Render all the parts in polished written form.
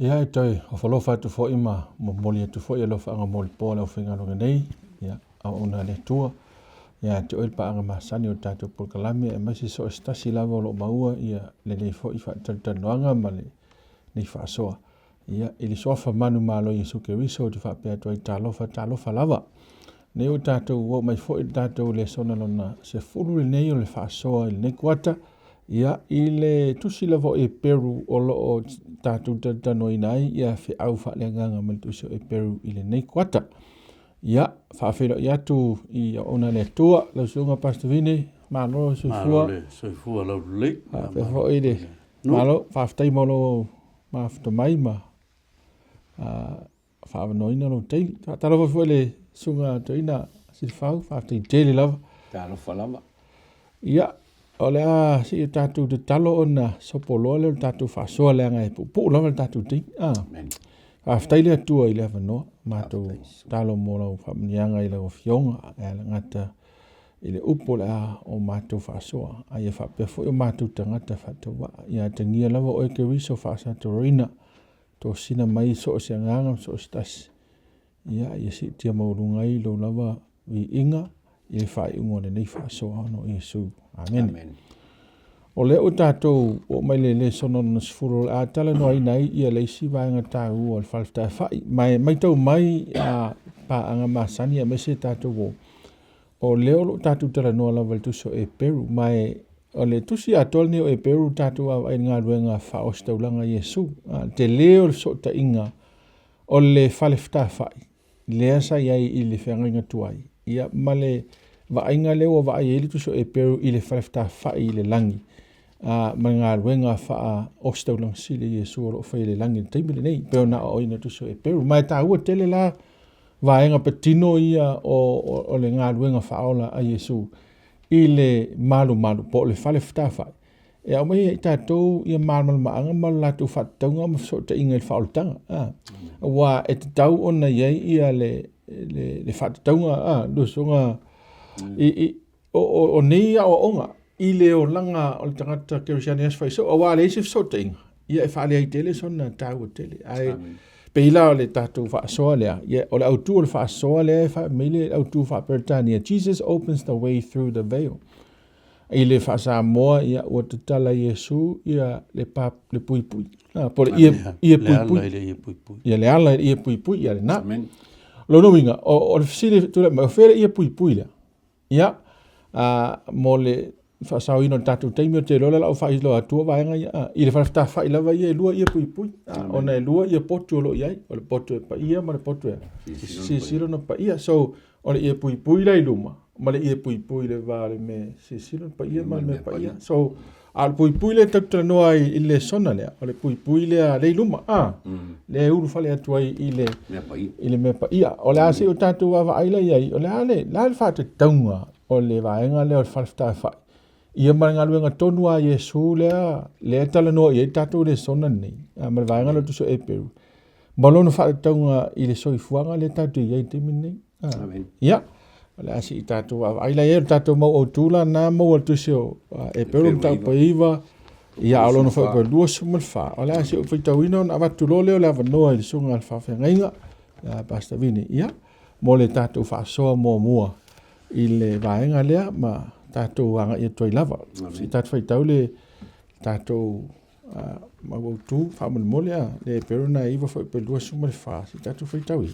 Ia, e toe ofalofa atu foi ma momoli atu foi alofaaga mo le po a le aufaigaluega nei, ia, auauna a le Atua. Ia te oe le paaga masani o le tatou polokalame, aemaise so o se tasi lava o lo o maua ia lenei foi faatalatalanoaga ma lenei faasoa. Ia, i le suafa manumalo o Iesu Keriso ou te faapea atu ai, talofa, talofa lava. Nei ua tatou oo mai foi i le tatou lesona lona 10 lenei o le faasoa i lenei kuata. Ia, i le tusi lava o Eperu o lo o tatou talatalanoaina ai ia feau faaleagaga mai le tusi o Eperu i lenei kuata. Ia, faafeiloai atu i auauna a le Atua, lau susuga Pastor Vine, malo le soifua. Malo le soifua laulelei. Faapea foi le malo, faafetai mo lou mafuta mai ma faaavanoaina lou taimi. Faatalofa foi i le susuga toeaina Silafau, faafetai tele lava. Talofa lava. Ia, o le a se i o tatou tatalo ona sopo loa lea o le tatou faasoa leaga e puupuu lava le tatou taimi. Ah. Faafetai le Atua i le avanoa, matou tatalo mo lau faamanuiaga i lau Afioga, e ala gata i le upu o le a o matou faasoa, a ia faapea foi o matou tagata faatauvaa. Ia atagia lava oe Keriso faasatoroina, tosina mai so o se agaga ma so o se tasi. Ia, ia siitia maualuga ai lou lava viiga i le faaiuga o lenei faasoa ona o Iesu. Amene. Amen. O lea ua tatou oo mai le lesona lona 10 o le a talanoaina ai ia le isi vaega taua o le falefetafa'i. Ma e matau mai a paaga masani aemaise tatou o o lea o lo o tatou talanoa lava i le tusi o Eperu. Ma e o le tusi atoa lenei o Eperu tatou vaavaai i le galuega faaositaulaga a Iesu. A, le tele o le fesootaiga o le falefetafa'i lea sa i ai i le feagaiga tuai, ia, ma le vaaiga lea ua vaai ai le tusi o Eperu i le falefetafa'i i le lagi, a, ma le galuega faaositaulaga sili a Iesu o lo o faia i le lagi i le taimi lenei, pei ona aoaoina e le tusi o Eperu. Ma e taua tele la vaega patino ia o le galuega faaola a Iesu i le malumalu po o le falefetafa'i, e aumai ai ia i tatou ia malamalamaaga ma le latou faatatauga ma fesootaiga i le faaolataga. Aua e tatau ona i ai ia le faatatauga, luasoga, o nei aoaoga i le olaga o le tagata kerisiano i aso faisoo, aua a leai se fesootaiga, ia e faaleai tele sona taua tele. Ae pei la o le tatou faasoa lea, ia, o le autu o le faasoa lea e fai mai le autu faa-Peretania, Jesus opens the way through the veil. I le faa-Samoa, ia, ua tatala Iesu ia le pa, le puipui. Ah, po le ie, ie puipui. Ia le ala i le ie puipui, ia lena. Amen. Lona uiga, o le fesili tulai mai, o fea le ie puipui lea? Ia, mo le faasaoina o le tatou taimi, ou te iloa o le a ou faailoa atu vaega ia. I le falefetafa'i lava ia e lua ie puipui, ona e lua ie potu o lo o i ai, o le potu e paia ma le potu e silasila ona paia. So, o le ie puipui la i luma, ma le ie puipui i le va o le mea silasila ona paia ma le mea paia. So, a o le puipui lea tatou te talanoa ai i le lesona lea, o le puipui lea lea i luma, lea e ulufale atu ai i le i le mea paia. O le a se i o tatou vaavaai la i ai, o le a le, le a le faatatauga o le vaega lea o le falefetafa'i, ia ma le galuega tonu a Iesu lea, lea e talanoa i ai le tatou lesona lenei, ma le vaega lea o le Tusi o Eperu, ma lona faatatauga i le soifuaga lea tatou te i ai i le taimi lenei. Ia, o le a se i tatou vaavaai la i ai, o le tatou mau autu la na maua i le Tusi o Eperu mataupu e 9, ia a o lona fuaiupu e 24. O le a se i ou faitauina ona avatu loa lea o le avanoa i le susuga i le faafeagaiga, ia Pastor Vini, ia, mo le tatou faasoa muamua i le vaega lea ma tatou agai atu ai lava. Se i tatou faitau le tatou mau autu faamolemole a le Eperu na 9 fuaiupu e 24, se i tatou faitau i.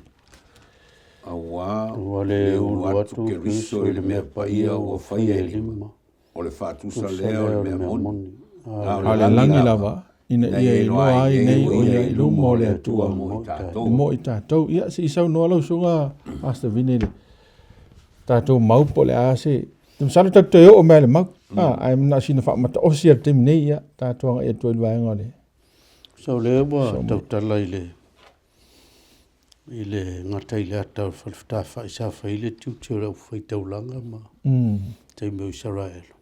Auā Ua le ulu atu Keriso i le mea paia ua faia e lima, o le faatusa lea o le mea moni, a o le lagi lava, ina ia iloa ai nei o ia i luma o le Atua mo i tatou. Ia, se i saunoa lau susuga Pastor Vine i le tatou mau po o le a se... Masalo tatou te oo mai i le mau, ae na o sina faamataosi lava i le taimi nei, ia, tatou agai atu ai i le vaega o le... So o lea ua tautala i le I le gata i le ata o le falefetafa'i sa fai ai le tiute o le aufai-taulaga ma taimi o Isaraelu,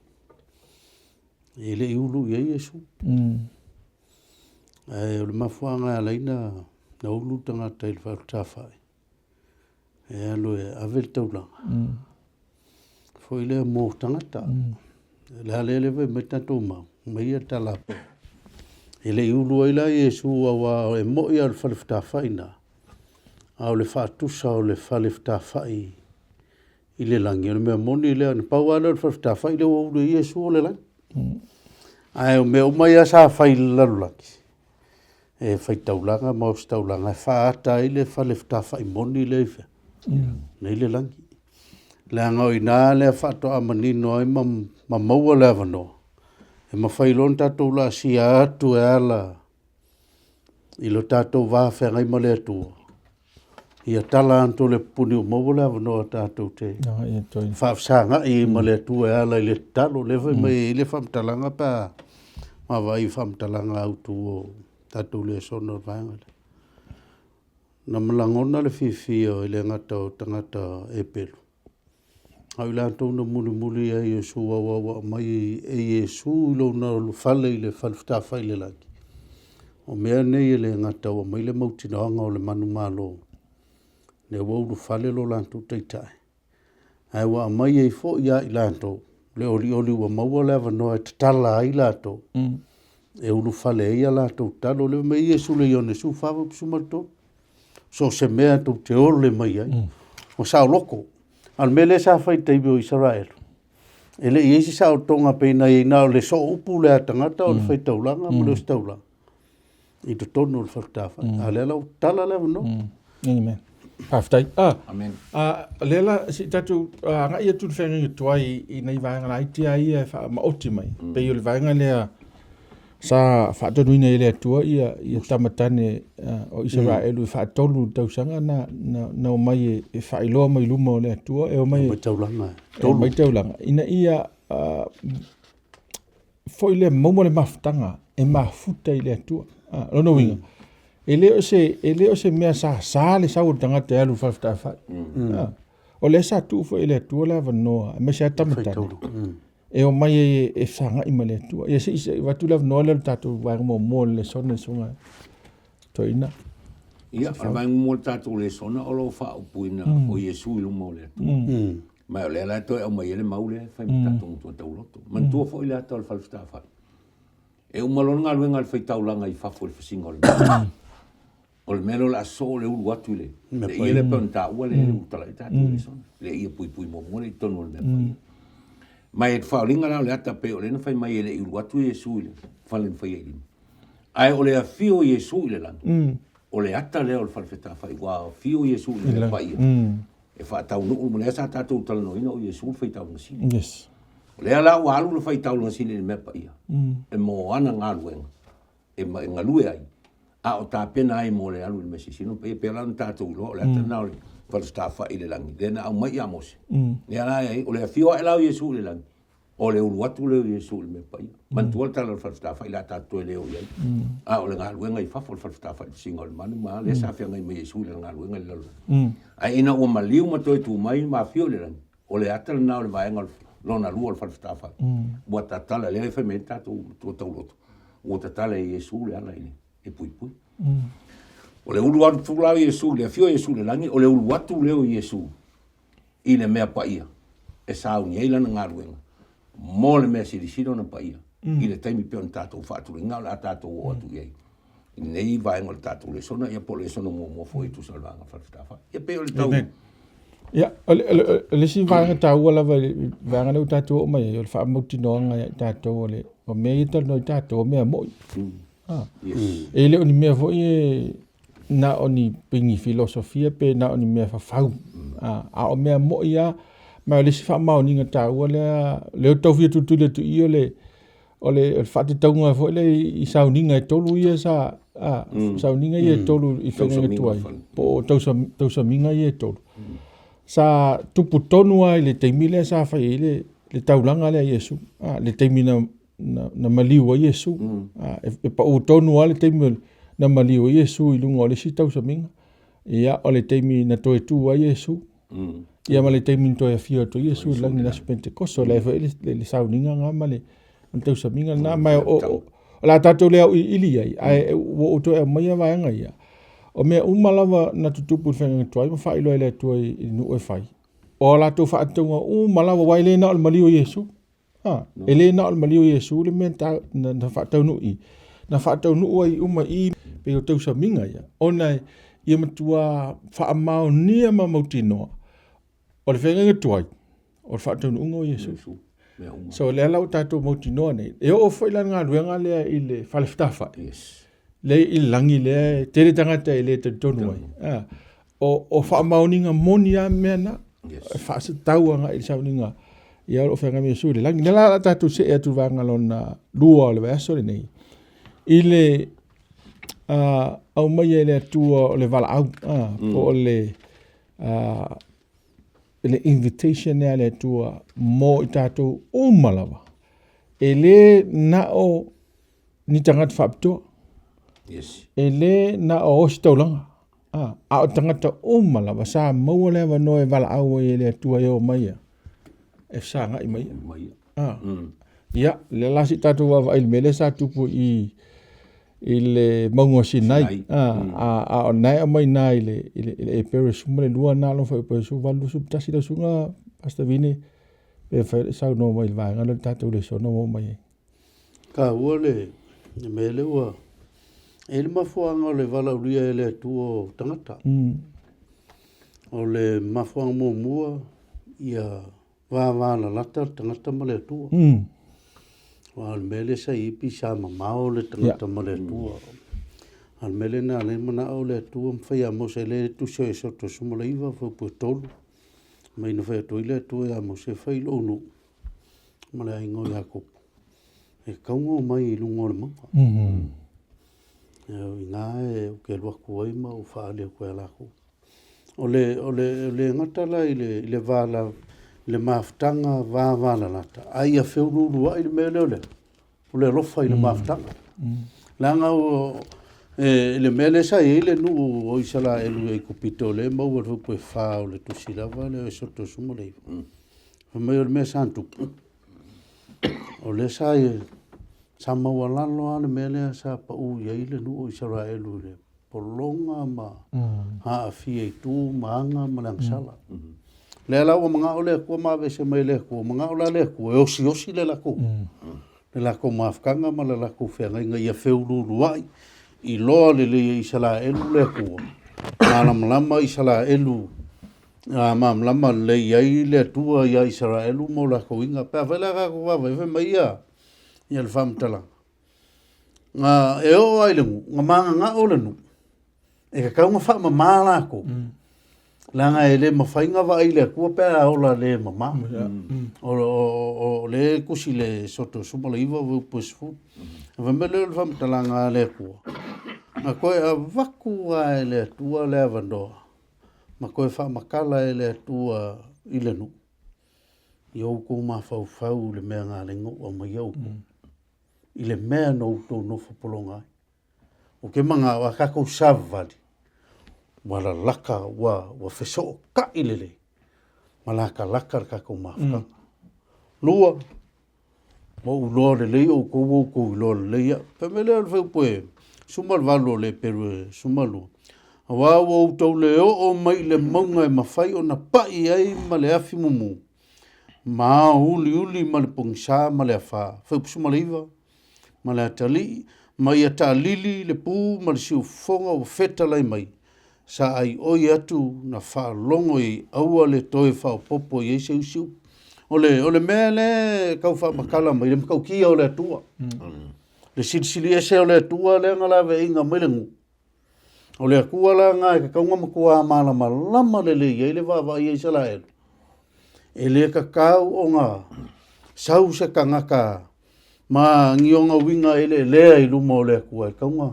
e le i ulu i ai Iesu. Ae o le mafuaaga e ala ai ona ulu tagata i le falefetafa'i, e alu e ave le taulaga foi lea mo tagata. O le a lea fai mai le tatou mau, aumai ia le talape. E le i ulu ai la Iesu auā e mo'i a o le fale fetafa'i na, a o le faatusa o le fale fetafa'i i le lagi, o le mea moni lea, na pau lava lea o le fale fetafa'i lea ua ulu ai Iesu o le lagi. Ae o mea uma ia sa fai i le lalolagi, e faitaulaga ma ositaulaga e faaata ai le fale fetafa'i moni lea i fea? Lea i le lagi. Leaga o i ina lea faatoa manino ai ma maua le avanoa e mafai loa ona tatou laasia atu e ala i lo tatou va feagai ma le Atua, ia tala atu le pupuni ua maua le avanoa tatou te faafesagai ai ma le Atua e ala i le tatalo. O lea foi mai e i ai le faamatalaga pe a vaavaai i faamatalaga autu o tatou lesona o le vaega lea. Na lagona le fiafia e le gata o tagata Eperu, a o i latou na mulimuli ia Iesu aua ua aumai e Iesu i lona fale i le fale fetafai i le lagi. O mea nei e le gata ua aumai le mautinoaga o le manumalo, lea ua ulufale lo latou Taitai, ae ua aumai ai foi ia i latou le olioli ua maua le avanoa e tatala ai latou, e ulufale ai a latou tatalo. O lea fai mai Iesu i le Ioane 14:13, so o se mea tou te ole mai ai, ua saoloto. A o le mea lea sa fai i taimi o Isaraelu, e le i i ai se saolotoga pei ona i ai na o le sooupu lea a tagata o le faitaulaga ma le ositaulaga i totonu o le fale fetalai. A o lea la ua tatala le avanoa. Amen. Faafetai. Amen. O lea la, se i tatou agai atu i le feagaiga tuai i nai vaega laiti lava ia e faamaoti mai. Pei o le vaega lea sa faatonuina e le Atua ia tama tane o Isaraelu e faatolu i le tausaga na omai e faailoa mai luma o le Atua, e omai e taulaga, e omai taulaga ina ia foi lea maua le mafutaga e mafuta i le Atua. Lona uiga, e le o se mea sa sa le sau o le tagata e alu i le falefetafai. O lea sa tuu foi e le Atua le avanoa, aemaise lava tama tane, e omai ai e fesagai ma le Atua. Ia se i avatu le avanoa lea o le tatou vaega muamua o le lesona i susuga toeaina. Ia, o le vaega muamua o le tatou lesona o lo o faaupuina o Iesu i luma o le Atua. Ma o lea la e toe aumai ai le mau lea e fai ma tatou matua tauloto. Manatua foi le ata o le falefetafai. E uma loa le galuega a le faitaulaga i fafo i le fasiga o le mea. O le mea lea o le a soo le ulu atu i le ie lea pei ona taua le ulu talai tatou lesona. Le ie puipui muamua lea i totonu o le mea paia. Ma e faaoliga la o le ata pei o lea na fai mai e le i ulu atu Iesu i le fale na faia i lima. Ae o le afio o Iesu i le lagi, o le ata lea o le falefetafai ua afio Iesu i le mea paia. E faataunuu ma lea sa tatou talanoaina o Iesu le faitaulaga sili. Yes. O lea la ua alu le faitaulaga sili i le mea paia e mo ana galuega e galue ai, a o tapena ai mo le alu i le mea silisili ona paia. E pei la ona tatou iloa, o le ata lena o le falefetafai i le lagi, lea na aumai ia Mose. Lea la e ai, o le afio ae la o Iesu i le lagi, o le ulu atu lea o Iesu i le mea paia. Manatua le tala o le falefetafai la tatou toe le o i ai. A o le galuega i fafo o le falefetafai i le fasiga o le manu ma lea sa feagai ma Iesu i lana galuega i le lalolagi. Ae ina ua maliu ma toe tu mai ma afio i le lagi, O le ata lena o le vaega lona lua o le falefetafai. Ua tatala, lea e fai mai ai le tatou matua tauloto, ua tatala e Iesu le ala i le e puipui. O le ulu atu la o Iesu, le afio o Iesu i le lagi, o le ulu atu lea o Iesu i le mea paia e sauni ai lana galuega mo le mea silisili ona paia i le taimi pei ona tatou faatulagaina o le a tatou oo atu i ai i lenei vaega o le tatou lesona, ia po o le lesona muamua foi e tusa o le vaega falefetafai. Ia pei o le tau. Ia, o le isi vaega taua lava i le vaega lea ua tatou oo mai ai, o le faamautinoaga ia i tatou o le o mea ia e talanoa i tatou, o mea moni. E le o ni mea foi e na o ni pei ni filosofia pe na o ni mea fafau, a o mea moni lava. Ma o le isi faamaoniga taua lea, lea ou te tau fia tulituli atu i i, o le o le faatatauga foi lea i sauniga e tolu ia sa sauniga ia e tolu i feagaiga tuai po o tausamiga ia e tolu sa tupu tonu lava i le taimi lea sa fai ai le taulaga lea a Iesu, le taimi na maliu ai Iesu. E pau tonu lava le taimi na maliu ai Iesu i luga o le isi tausamiga. Ia, o le taimi na toe tu ai Iesu. Ia ma le taimi na toe afio atu ai Iesu i le lagi i le aso Pentekoso, o le a foi le sauniga lena ma le tausamiga lena. Ma o le a tatou le auiliili ai, ae ua ou toe aumaia vaega ia. O mea uma lava na tutupu i le feagaiga tuai ma faailoa e le Atua i nuu e fai, o a latou faatatauga uma lava, aua e le na o le maliu o Iesu. E le na o le maliu o Iesu le mea na faataunuu i. na faataunuu ai uma i pei o tausamiga ia, ona ia matua faamaonia ma mautinoa o le feagaiga tuai o le faataunuuga o Iesu. So lea la ua tatou mautinoa nei, e oo foi la le galuega lea i le fale fetafai, yes. le i le lagi lea e tele tagata e le talitonu ai. Ah, o faamaoniga moni lava mea na, yes. E faasetau agai i le sauniga ia o lo o feagai ma Iesu i le lagi. Lea la o le a tatou see atu i le vaega lona lua o le vaiaso lenei, i le aumaia e le Atua o le valaau, po o le le invitation lea a le Atua mo i tatou uma lava. E le na o ni tagata faapitoa. Yes. E le na o ositaulaga. A, a o tagata uma lava sa maua le avanoa e valaau ai e le Atua e o mai ia, e fesagai mai ia. A. Ia, lea la se i tatou vaavaai i le mea lea sa tupu i i le mauga o Sinai. A, a, a o lena e aumai i ina i le, i le, i le Epere 12 na lona fuaiupu 18 21 lau susuga Pastor Vine, pe mafai ona e saunoa mai i le vaega lea o le tatou lesona ua oo mai ai. Taua le mea lea ua e i ai le mafuaaga o le valaaulia e le Atua o tagata. O le mafuaaga muamua ia vavalalata le tagata ma le Atua. Aua o le mea lea sa i ai pei sa mamao le tagata ma le Atua. A o le mea lena lea e manao le Atua ma fai ia Mose lea e tusi o Esoto 19 fuaiupu e 3, mai na fai atu ai le Atua ia Mose, fai i lou nuu ma le aiga o Iakopo, e tatau ona omai i luga o le mauga. I ina ou te alu atu ai ma ou faaali atu ia latou. O le, o le, le gata la i le, i le va la, i le mafutaga vavalalata, a ia feuluuluai le mea lea o le, o le alofa i le mafutaga. Leaga o, e, le mea lea sa i ai le nuu o Isaraelu i Aikupito, lea e maua i le fuaiupu e 4 o le tusi lava lea o Esoto 19. Fai mai o le mea sa tupu, o lea sa, sa maualalo lava le mea lea sa pau i ai le nuu o Isaraelu i le pologa ma aafia i tu ma aga ma le agasala. Lea la ua manao le Atua ma aveese mai e le Atua, manao la le Atua e osiosi le latou, le latou mafutaga ma le latou feagaiga ia feuluuluai, iloa lelei e Isaraelu le Atua, malamalama Isaraelu, malamalama lelei ai le Atua ia Isaraelu ma o latou uiga. Pe afai la tatou vaavaai, fai mai ia, ia le faamatalaga, Na, e oo lava i le nuu, na mananao le nuu, e tatau ona faamama latou, leaga e le mafai ona vaai i le Atua pe a ola le mama. O lea e tusi i le Esoto 19 fuaiupu e 10. Fai mai lea o le faamatalaga a le Atua, na toe avatu lava e le Atua le avanoa ma toe faamatala e le Atua i le nuu, ia outou mafaufau i le mea na ala ai ona ou aumaia outou. i le mea na outou nofo pologa ai. Ou te manao a tatou savavali, ua lalaka, ua, ua fesootai lelei ma latalata le tatou mafutaga. Lua, ua ou iloa lelei outou ua outou iloa lelei au. Fai mai lea o le fuaiupu e 18 o le Eperu e 12, aua ua outou le oo mai i le mauga e mafai ona pai ai ma le afi mumu, ma ao uliuli ma le pogisa ma le afa, fuaiupu 19, ma le atalii, ma ia taalili le pu ma le siufofoga ua fetalai mai, sa aioi atu na faalogo i ai, aua le toe faaopoopo i ai se isi upu. O le, o le mea lea e tau faamatala mai, le matautia o le Atua. Le silisili ese o le Atua lea na laveaiina mai le nuu. O le Atua la lena e tatau ona matua malamalama lelei ai le vaavaai a Isaraelu, e le tatau ona sau se tagata ma ni ona uiga eleelea i luma o le Atua, e tatau ona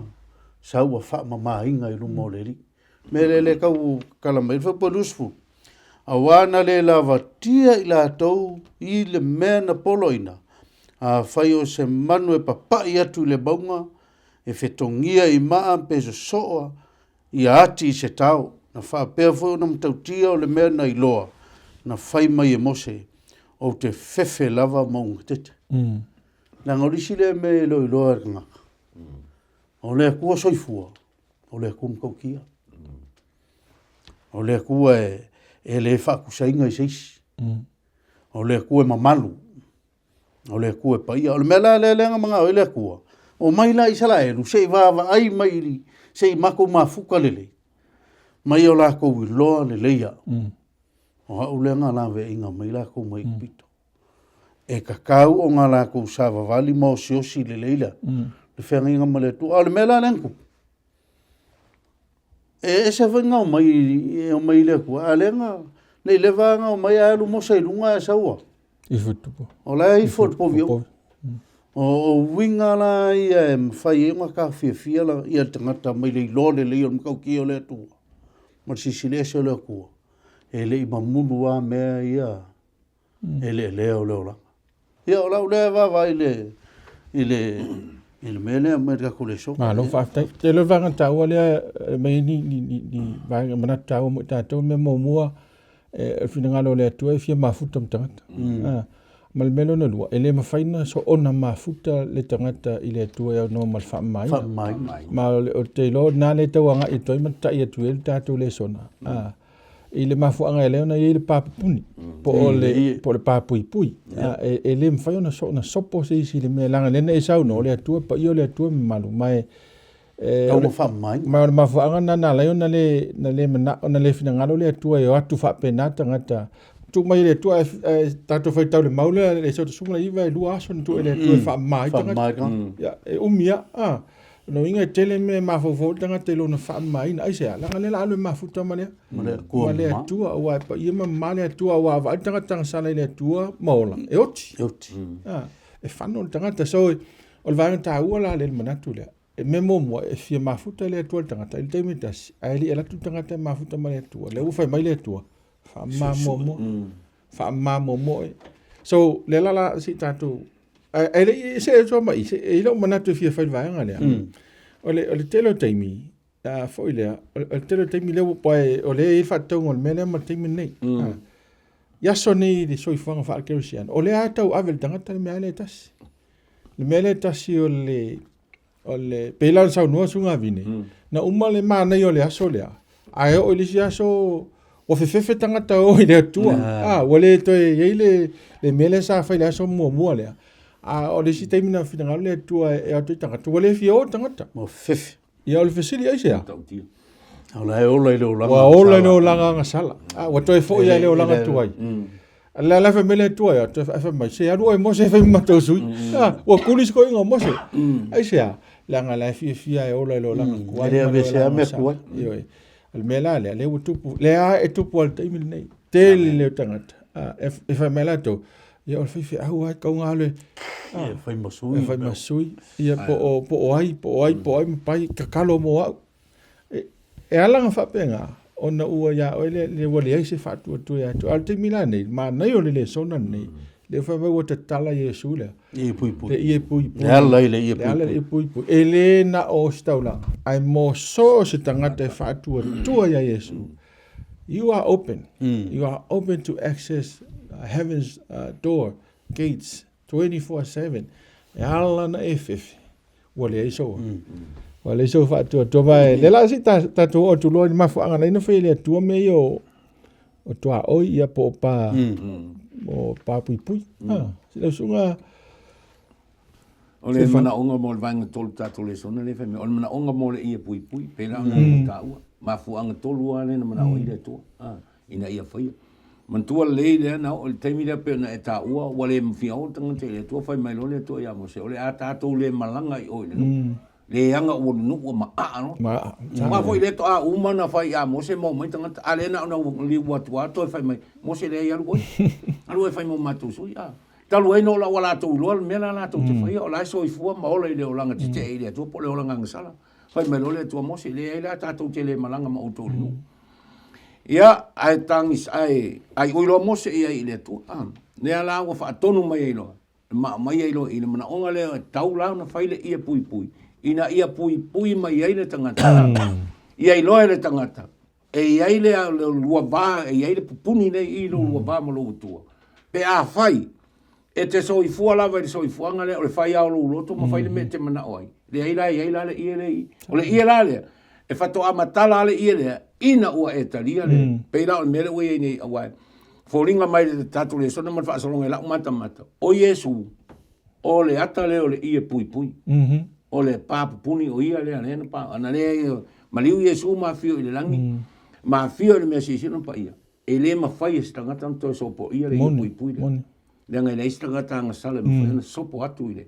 sau ua faamamaina i luma o le Alii. O le mea lea e tau tatala mai ai le fuaiupu 20, aua na le lavatia i latou i le mea na poloaiina, afai o se manu e papai atu i le mauga, e fetogia i maa pe sosoa ia ati i se tao, na faapea foi ona matautia o le mea na iloa na fai mai e Mose, ou te fefe lava ma ugatete. Leaga o le isi lea mea e le o iloa e le tagata, o le Atua soifua, o le Atua matautia. O le Atua e le faatusaina i se isi. O le Atua e mamalu. O le Atua e paia. O le mea la lea lea na manao ai le Atua, Omai la Isaraelu se i vaavaai mai i se i makou mafuka lelei, mai o lakou iloa lelei au. O au lea na laveaiina mai lakou mai Ikipito. E tatau ona latou savavali ma osiosi lelei la le feagaiga ma le Atua. A o le mea la lea na tupu, e ese foi na omai, e omai i le Atua, a o lea na, nei leva na omai ae alu Mose i luga ae sau a. Ifo i tupu. O la e ifo i le povi o. O uiga la ia e mafai ai ona taofiofia la, ia le tagata mai le iloa lelei o le matautia o le Atua ma le silisili ese o le Atua, e le i mamulu lava mea ia eleelea o le olaga. Ia, o lau lea vaavaai i le, i le, i le mea lea mai le tatou lesona. Malo faafetai. Te leo vaega taua lea e mai ni ni ni ni vaega manatu taua mo i tatou mea muamua e o le finagalo o le Atua e fia mafuta ma tagata. Ah, ma le mea lona lua, e le mafai ona soona mafuta le tagata i le Atua e aunoa ma le faamamaina. Faamamaina. Ma o le, o te iloa na le tau agai atu ai ma tatai atu ai le tatou lesona. Ah, i le mafuaaga e lea ona i ai le papupuni po o le, po o le papuipui. E, e le mafai ona so, ona sopo se isi i le mea leaga lea na e saunoa, o le Atua paia o le Atua mamalu ma e e, o le, ma o le mafuaaga lena na ala ai ona le, na le manao, na le finagalo le Atua e o atu faapena tagata tuu mai e le Atua ae, ae tatou faitau le mau lea le 19 e lua aso na tuu e le Atua e faamama ai tagata. Ia, e umi lava. Ah. Lona uiga e tele mea e mafaufau ai le tagata i lona faamamaina. Aisea? Leaga lea la alu e mafuta ma le Ma le Atua ma le Atua, aua e paia ma mama le Atua, aua a vaai le tagata agasala i le Atua ma ola, e oti. E oti. Ah, e fano le tagata. So, o le vaega taua la lea i le manatu lea, e mea muamua, e fia mafuta le Atua i le tagata i le taimi e tasi, ae le i alu atu le tagata e mafuta ma le Atua, lea ua fai mai le Atua, faamama muamua. Faamama muamua oe. So, lea la la se i tatou ae le i see atu ma i, e i lou manatu e fia fai le vaega lea. O le, o le tele o taimi, a foi lea, o le tele o taimi lea ua, o lea e i ai le faatatauga o le mea lea ma le taimi lenei. I aso nei i le soifuaga faa-kerisiano, o lea lava e tau ave i le tagata le mea lea e tasi. Le mea lea e tasi o le, o le, pei la ona saunoa Suga Vine, mm. na uma le manaia o le aso lea, ae oo i le isi aso, ua fefefe tagata o i le Atua. Yeah. Ah, ua le toe i ai le, le mea lea sa fai le aso muamua lea. A o le isi taimi na finagalo le Atua e o atu i tagata, ua le fia o tagata. Ua fefefe. Ia o le fesili aisea? O la e ola i le olaga. Ua ola i le olaga agasala. Ah, ua toe foi i le olaga tuai. Mm. La la fai mai le Atua ia, toe fai mai, se alu oe Mose e fai ma matou sui. Ah, ua kuli se koiga o Mose. Aisea? Leaga la e fiafia e ola i le olaga tuai. E le aveesea mea tuai. Ioe. O le mea la lea, lea ua tupu, lea e tupu lava i le taimi lenei. Tele le tagata. Ah, e fai mai latou, ia o le faifeau lava e tatau ona alu e e fai ma sui. E fai ma sui. Ia po o, po o ai, po o ai, po o ai ma pai, tatalo mo au. E, e ala ona faapena, ona ua ia oe le, le ua leai se faatuatua ia te oe. A o le taimi la nei, manaia o le lesona lenei, lea fai mai ua tatala Iesu lea. Ie puipui. Le ie puipui. Le ala i le ie puipui. Le ala i le ie puipui. E le na o ositaulaga, ae mo so o se tagata e faatuatua ia Iesu. You are open. You are open to access heaven's door, gates, 24/7. E ala na e fefe. Ua leai sou ua leai sou faatuatua ma e lea la se i tatou oo atu loa i le mafuaaga na ala ai ona fai e le Atua mea ia o o tuaoi ia po o pa o pa puipui. Ah, se lau susuga O le manaoga mo le vaega tolu tatou lesona lea fai mai, o le manaoga mo le ie puipui, pei la ona mm. taua. Mafuaaga tolu lava lea na manao ai le Atua, ah, ina ia faia. Manatua lelei lea na oo i le taimi lea pei ona e taua, ua le fia oo le tagata i le Atua, fai mai loa le Atua ia Mose, o le a tatou le malaga i o i le nuu. Mm. Leaga ua le nuu ua maaa loa. Maaa. Aua foi lea toa uma ona fai ia Mose ma omai tagata, a lea na ona liu atu lava toe fai mai, Mose leai alu oe. Alu oe e fai mo matou sui. Ah. Talu ai na o la ua latou iloa le mea la latou te faia, o la e soifua ma ola i le olaga tetee i le Atua po o le olaga agasala. Fai mai loa le Atua Mose, leai la tatou te le malaga ma outou i le nuu. Ia, ae tagisa, ae aioi loa Mose i ai i le Atua. Ah, lea la ua faatonu mai ai loa, ma aumai ai loa i le manaoga lea e tatau la ona fai le ie puipui, ina ia puipui mai ai le tagata. Ia iloa e le tagata, e i ai le lua va, e i ai le pupuni nei i lou lua va ma lou Atua. Pe afai e te soifua lava i le soifuaga lea o le fai lava o lou loto ma fai le mea e te manao ai, leai la e i ai la le ie lea i i. O le ie la lea, e faatoa matala lava le ie lea ina ua e talia le, pei la o le mea lea ua i ai nei, aua e foliga mai le tatou lesona ma le faasologa i lau matamata, o Iesu, o le ata lea o le ie puipui. O le pa pupuni o ia lea lea na pa ana lea maliu Iesu ma afio i le lagi ma afio i le mea silisili ona paia. E le mafai e se tagata ona toe sopoia le ie puipui lea. Leaga e leai se tagata agasala e mafai ona sopo atu i le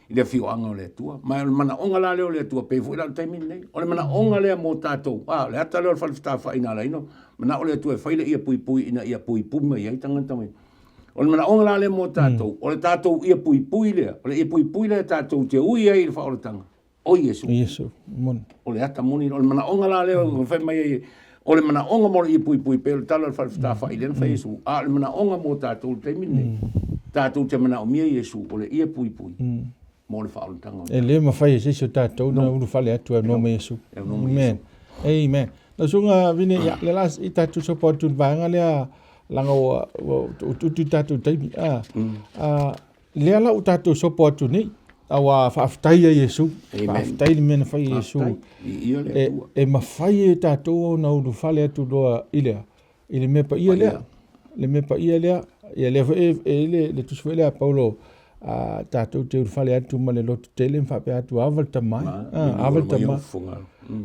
i le afioaga o le Atua. Ma o le manaoga la lea o le Atua, pei foi la o le taimi lenei. O le manaoga lea mo tatou, a, o le ata lea o le falefetafai na ala ai ona manao le Atua e fai le ie puipui ina ia puipui mai ai tagata mai. O le manaoga la lea mo tatou, o le tatou ie puipui lea, o le ie puipui lea tatou te ui ai i le faaolataga, o Iesu. Iesu, moni. O le ata moni, o le manaoga la lea mm. fai mai ai, o le manaoga mo le ie puipui, pei o le tala o le falefetafai lea na fai Iesu, a o le manaoga mo tatou i le taimi lenei, tatou te manaomia Iesu, o le ie puipui. Mo le faaolataga. E le mafai e se isi o tatou na ulufale atu e aunoa ma Iesu. Amen. Amen. Lau susuga Vine, ia, le la i tatou sopo atu i le vaega lea, leaga ua, ua utiuti tatou taimi. Ah, mm. ah, lea la ua tatou sopo atu nei, aua faafetai ia Iesu. Faafetai le mea na fai e Iesu. E, e mafai e tatou ona ulufale atu loa i lea, i le mea paia lea. Le mea paia lea, ia lea foi e, e le, le tusi foi lea a Paulo, a tatou te ulufale atu ma le loto tele ma faapea atu ava le tama, ava le tama.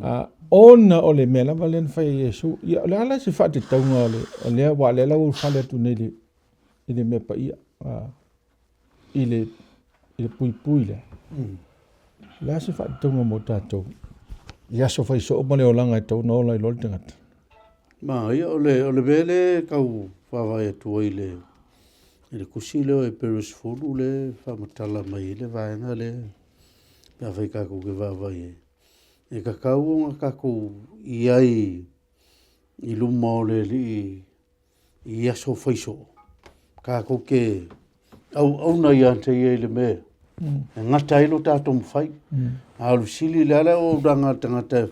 A, ona o le mea lava lea na fai e Iesu. Ia, o le a la se faatatauga o le, o lea, aua o lea la ua ulufale atu nei i le, i le mea paia, a, i le, i le puipui lea. O le a se faatatauga mo tatou i aso fai soo ma le olaga e tatau ona ola ai loa le tagata? Ma ia, o le, o le mea lea e tau vaavaai atu ai i le, i le tusi lea o Eperu 10 lea e faamatala mai ai le vaega lea pe afai tatou te vaavaai ai. E tatau ona tatou i ai i luma o le Alii i aso fai soo, tatou te auauna ia te ia i le mea e gata ai lo tatou mafai. A o le fesili, o le a le auaunaga a le tagata?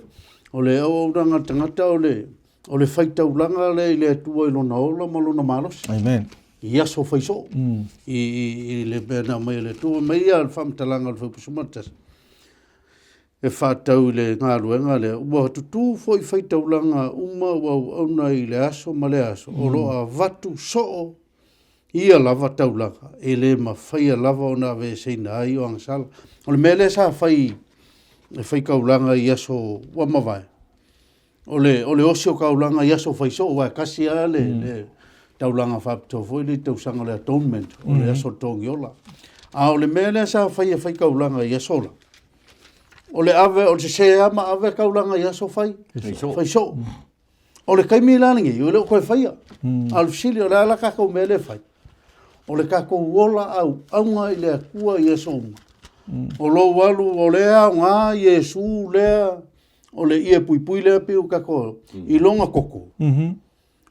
O le auaunaga a le tagata o le o le faitaulaga lea i le Atua i lona ola ma lona malosi. Amen. I aso fai soo, i, i, i le mea na aumai e le Atua. Mai ia le faamatalaga o le Fuaiupu 11 e faatatau i le galuega lea, ua tutū foi faitaulaga uma ua auauna i le aso ma le aso, o lo o avatu soo ia lava taulaga, e le mafaia lava ona aveeseina ai o agasala. O le mea lea sa fai e faitaulaga i aso ua mavae, o le, o le osi o taulaga i aso fai soo, aua e tasi lava le, mm. le taulaga faapitoa foi le tausaga o le atonement, o le mm. aso togiola. A o le mea lea sa fai e fai taulaga i aso la, o le ave, o le sese lava ma ave taulaga i aso fai, fai soo. Mm. O le taimi la lenei, e le o toe faia. Mm. A o le fesili, o le a la tatou mea lea fai? O le tatou ola auauga i le Atua i aso uma. Mm. O lou alu, o lea aoga Iesu lea, o le ie puipui lea pei o tatou i lona koko. Mm-hmm.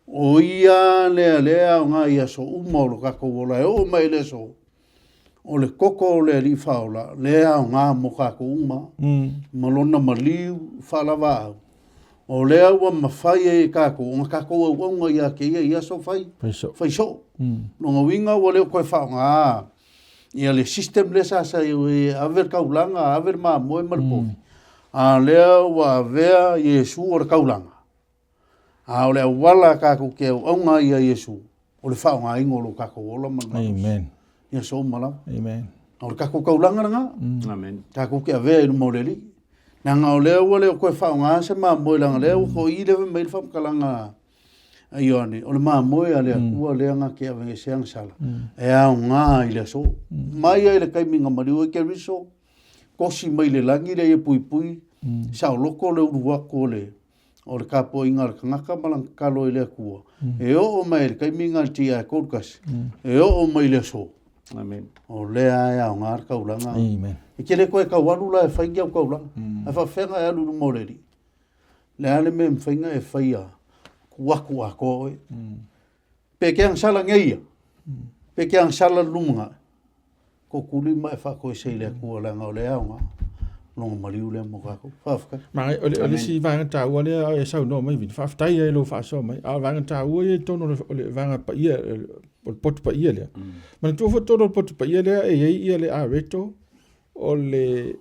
O ia lea lea aoga i aso uma o lo tatou ola e oo mai i le aso. O le koko o le Alii Faaola lea aoga mo tatou uma ma lona maliu faalavaau. O lea ua mafai ai e tatou ona tatou auauna ia te ia i aso fai, fai soo. Lona uiga ua le o toe faaaoga ia le system lea sa sa e ave le taulaga, ave le mamoe ma le povi. A o lea ua avea Iesu o le taulaga. A o le auala tatou te auauna ai ia Iesu, o le faaaogaina o lo tatou ola ma le malosi. Amen. I aso uma lava. Amen. O le tatou taulaga lena. Amen. Tatou te avea i luma o le Alii. Leaga o lea ua le o toe faaaoga se mamoe, leaga lea ua foi lea fai mai le faamatalaga a Ioane, o le mamoe a le Atua lea na te aveesea agasala, e aoga i le aso. Mai ai i le taimi na maliu ai Keriso, kosi mai le lagi lea ia puipui, saoloto le ulu atu o le o le tapuaiga a le tagata ma lana tatalo i le Atua, e oo mai i le taimi na i le ti 31, e oo mai i le aso. Amen. O lea e aoga le taulaga. Amen. E te le toe tau alu la e fai ni au taulaga. Ae faafefea ona e alu i luma o le Alii? Le a le mea e mafai ona e faia tuu atu atoa oe. Pe ke agasala nei ia, pe ke agasala le lumanai, ko kuli ma e faatoese i le Atua leaga o le aoga lona maliu lea mo tatou. Faafetai. Ma o le, o le isi vaega taua lea e saunoa mai Vini, faafetai ai i lou faasoa mai, a o le vaega taua ia i totonu o le, o le vaega paia, o le potu paia lea. Manatua foi totonu o le potu paia lea e i ai ia le areto o le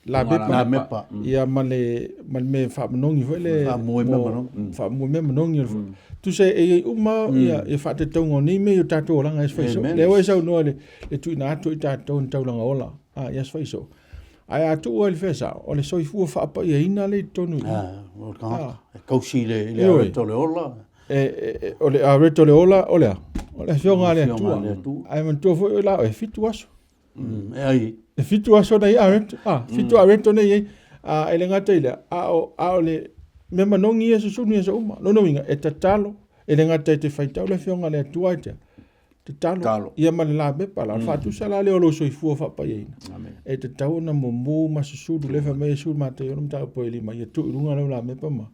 lamepa, lamepa. Ia ma le ma le mea faamanogi foi le faamue mea manogi, faamue mea manogi o le tusa e i ai uma ia ia faatatauga o nei mea i o tatou olaga i aso fai soo. Lea ua e saunoa i le tuuina atu i tatou ni taulaga ola a i aso fai soo. Ae a tuu ai i le fea sao, o le soifua faapaiaina lea i totonu i i. Ah, o le tagata, e tausi i le, i le areto o le ola. E, e, o le areto o le ola, o le a? O le afioga a le Atua. Ae manatua foi oe la, e fitu aso. E ai. E fitu aso na i areto. Ah, fitu areto nei ai. Ah, e le gata i lea, a o, a o le mea manogi ia susunu i aso uma. Lona uiga, e tatalo, e le gata e te faitau le afioga a le Atua e te tatalo, Tatalo. ia ma le lamepa la. O le faatusa la lea o lou soifua faapaiaina. Amen. E tatau ona mumu ma susulu lea fai mai Iesu i Mataio ono mataupu e lima, ia tuu i luga lau lamepa ma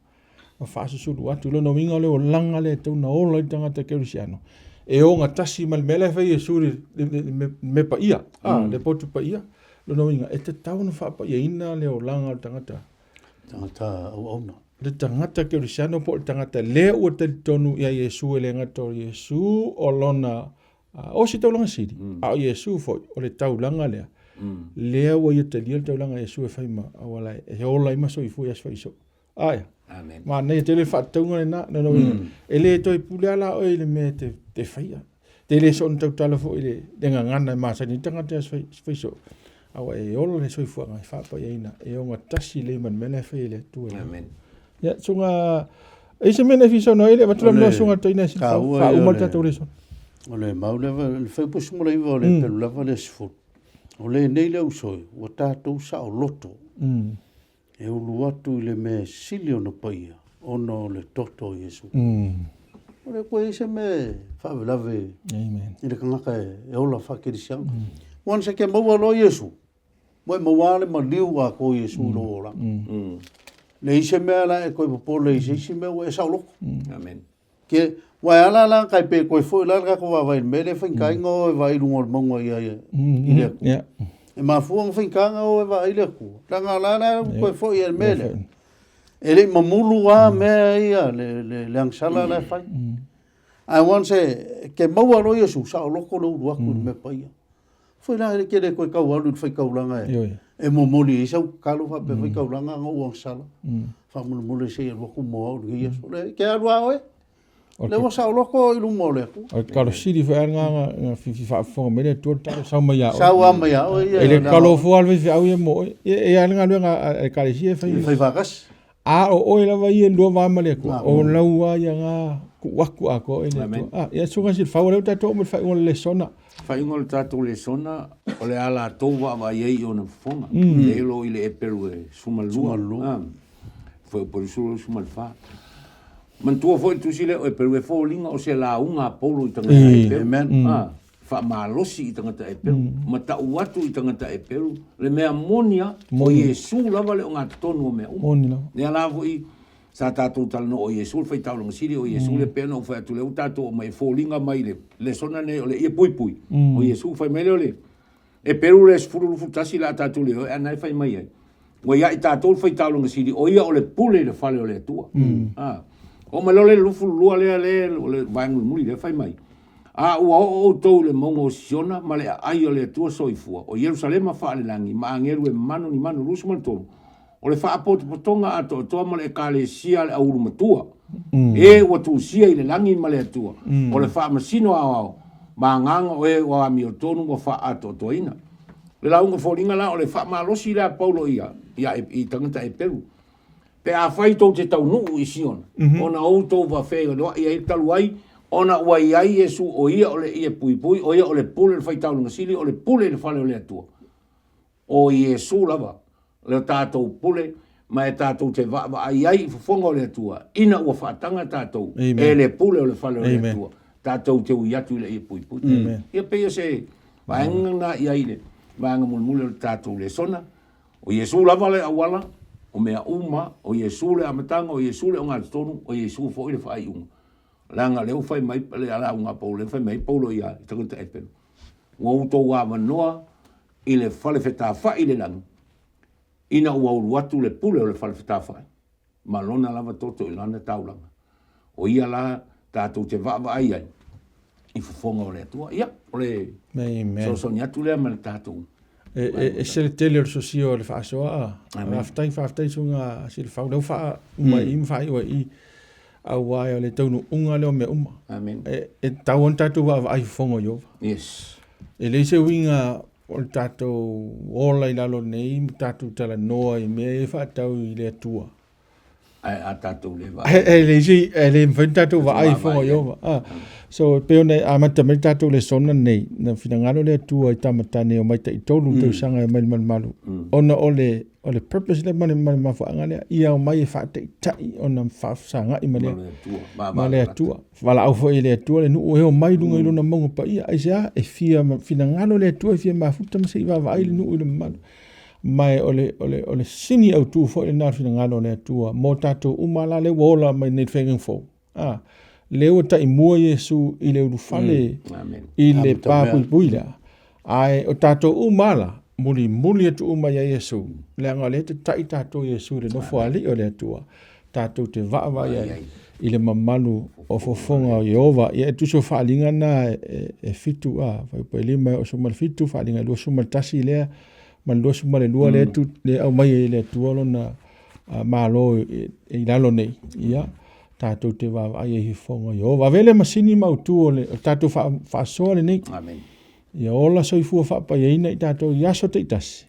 ma faasusulu atu. Lona uiga o le olaga lea e tatau ona ola ai le tagata kerisiano, e ogatasi ma le mea la e fai Iesu i le, le, le mea paia, ah, le potu paia. Lona uiga, e tatau ona faapaiaina le olaga o le tagata. Tagata auauna. Le tagata kerisiano po o le tagata lea ua talitonu ia Iesu e le gata o Iesu o lona uh, ositaulaga sili, a o Iesu foi o le taulaga lea. Lea ua ia talia le taulaga Iesu e fai ma auala e ola ai ma soifua i aso faisoo. Aia. Amen. Manaia tele le faatatauga lena, lona uiga, e le toe pule lava la oe i le mea e te, te faia. Te le soona tautala foi i le, le gagana e masani ai le tagata i aso fai, faisoo. A ua e ola le soifuaga e faapaiaina, e ogatasi lelei ma le mea la e fai e le Atua. Amen. Ia, suga, e i se mea na e fia saunoa ai, le avatu le avanoa suga toeaina e Taua ia faauma le le- tatou lesona. O le mau lava, le fuaiupu 19 o le pelu lava le 10. O lenei le ausoi, ua tatou saoloto. E ulu atu i le mea e sili ona paia ona o le toto o Iesu. O le koe i se mea e faavelave i le tagata e ola faakerisiano. Once e ke maua loa Iesu, ua e maua le maliu atoa o Iesu i lou olaga. Leai se mea la e toe popole i se isi mea ua e saoloto. Amen. Ke, ua e ala la kai pe koe foi la le tatou vaavaai i le mea lea e faigataina o e vaai i luga o le mauga ia ia i le Atua. Yeah. E mafua ona faigataina o e vaai i le Atua. Leaga la la ua toe foi i le mea lea. E le i mamulu lava mea ia le, le, le agasala la e fai. Ae once e, ke maua loa Iesu, saoloto le ulu atu i le mea paia. Foi la e ke le koe tau alu i le faitaulaga e, Ioe. e momoli ai sau tatalo faapea faitaulaga na ou agasala. Faamolemole se i alu atu mo au i lenei aso. Le, ke alu a oe. O Le ua saoloto i luma o le Atua. O le tatalo sili foi lava lena na fifi faafofoga mai le Atua le tatalo sau mai ia oe. Sau lava mai ia oe ia. E le tatalo fua lava le faifeau ia mo oe. Ia e i ai le galuega a le Ekalesia e fai. E fai faatasi. A o oe lava ia e lua va ma le Atua, o lau lava ia na tuu atu atoa oe i le Atua. Ah, ia susuga Silafau, o lea ua tatou oo mai i le faaiuga o le lesona. Faaiuga o le tatou lesona, o le a latou vaavaai ai i ona fofoga. Lea o lo o i le Eperu e 12, ah, fuaiupu e 24. Manatua foi le tusi lea o Eperu e foliga o se lauga a Paulo i tagata Eperu. Amen. Ah, faamalosi i tagata Eperu, ma tau atu i tagata Eperu, le mea moni lava, o Iesu lava le ogatotonu o mea uma. Moni lava. Lea la foi sa tatou talanoa o Iesu le faitaulaga sili, o Iesu lea pei ona ou fai atu, lea ua tatou oo mai e foliga mai le lesona lenei o le ie puipui, o Iesu fai mai lea o le Eperu le 10:21 le a tatou le oe, a na e fai mai ai, ua ia i tatou le faitaulaga sili, o ia o le pule i le fale o le Atua. Ah. Oo mai loa le 22 lea, le, o le vaega mulimuli lea fai mai, A ua oo outou i le mauga o Siona ma le aai o le Atua soifua, o Ierusalema faalelagi, ma agelu e manu ni manu 23, o le faapotopotoga atoatoa ma le Ekalesia a le auulu matua, e ua tusia i le lagi ma le Atua, o le faamasino aoao ma agaga o e ua amiotonu ua faaatoatoaina. O le lauga foliga la o le faamalosi lea a Paulo ia, ia i tagata Eperu. Pe afai tou te taunuu i Siona, ona outou vafealoai ai talu ai, ona ua i ai Iesu o ia o le ie puipui, o ia o le pule o le faitaulaga sili, o le pule i le fale o le Atua. O Iesu lava le tatou pule, ma e tatou te vaavaai ai i fofoga o le Atua, ina ua faataga tatou e le pule o le fale o le Atua, tatou te ui atu i le ie puipui. Ia pei o se vaega lena i ai le vaega mulimuli o le tatou lesona. O Iesu lava le auala o mea uma, o Iesu le amataga, o Iesu le ogatotonu, o Iesu foi le faaiuga. Leaga lea ua fai mai le lauga a Paulo, lea fai mai Paulo ia i tagata Eperu, ua outou avanoa i le fale fetafai i le lagi, ina ua ulu atu le pule o le fale fetafai, ma lona lava toto i lana taulaga. O ia la tatou te vaavaai ai i fofoga o le Atua. Ia, o le fesoasoani atu lea ma le tatou E ese le tele o le sosia o le faasoa a. Faafetai, faafetai susuga Silafau, lea ua faauma i i ma faaiu ai i i, aua o le taunuuga lea o mea uma. Amen. E tatau ona tatou vaavaai i fofoga o Ieova. Yes. E leai se uiga o le tatou ola i lalo nei ma tatou talanoa i mea ia e faatatau i le Atua. Ae a tatou le vaai. E le isi, e le mafai ona tatou vaai i fofoga o Ieova. Ah, so e pei ona amata mai le tatou lesona lenei, na finagalo le Atua i tama tane e omai taitolu mm. tausaga e omai i le malumalu. Mm. Ona o le, o le purpose lea ma le, ma le mafuaaga lea, ia omai e faataitai ona faafesagai ma le, ma le Atua. Valaau foi e le Atua le nuu e omai i luga i lona mauga paia. Aisea? E fia finagalo le Atua e fia mafuta ma se i vaavaai le nuu i le mamalu. Ma e o le, o le, o le sini autu foi lena o le finagalo o le Atua mo tatou uma la lea ua ola mai nei i le faigauga fou. A, lea ua taimua Iesu i le ulufale mm. i le pa puipui lea. Ae o tatou uma la, mulimuli atu uma ia Iesu, leaga o lea e tatai tatou Iesu i le nofoalii o le Atua, tatou te vaavaai ai i le mamalu o fofoga o Ieova. Ia e tusa o faaaliga na e, e fitu, a, fuaiupu e 5 e oo suma le 7, faaaliga e 21 lea, ma le 22 lea, tu, lea aumai ai e le Atua lona Malo i, i lalo nei. Ia, tatou te vaavaai ai i fofoga o Ieova. Avea lea masini ma autu o le, o le tatou faasoa lenei. Amen. Ia ola soifua faapaiaina i tatou i aso taitasi.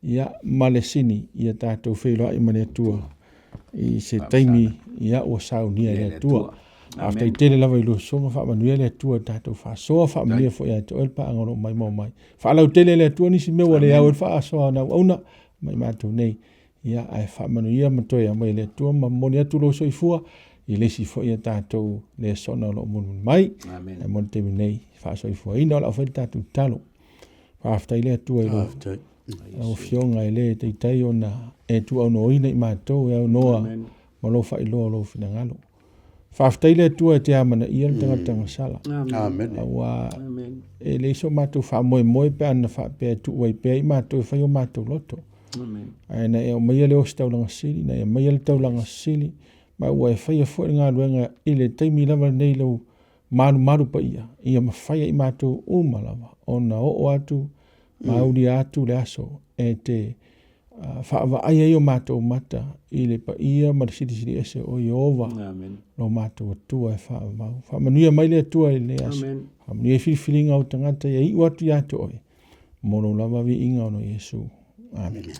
Ia, ma le sini, ia tatou feiloai ma le Atua i se taimi, ia, ua saunia e le Atua. Faafetai tele lava i lua sosoga, faamanuia le Atua i tatou faasoa, faamanuia foi ia te oe le paaga o lo o maimau mai. Faalautele e le Atua nisi mea ua le au ai le faasoa a nauauna ma i matou nei. Ia, ae faamanuia ma toe aumai e le Atua ma momoli atu lou soifua i le isi foi a tatou lesona o lo o mulimuli mai. Amen. Ae mo le taimi nei, faasoifuaina o le a fai le tatou tatalo. Faafetai le Atua i lau Afioga e le taitai ona e tuuaunoaina i matou e aunoa ma lou faailoa o lou finagalo. Faafetai le Atua e te amanaia le tagata gasala. Amen. Aua e leai so matou faamoemoe pe ana faapea e tuu ai pea i matou e fai o matou loto. Ae na e aumaia le ositaulaga sili, na e aumaia le taulaga sili, ma ua e faia foi le galuega i le taimi lava lenei lou malumalu paia, ia mafai ai matou uma lava ona oo atu ma aulia atu le aso e te faavaai ai o matou mata i le paia ma le silisili ese o Ieova, lo matou Atua e faavavau. Faamanuia mai le Atua i lenei aso. Faamanuia i filifiliga o tagata ia iu atu ia te oe, mo lou lava viiga ona o Iesu. Amene.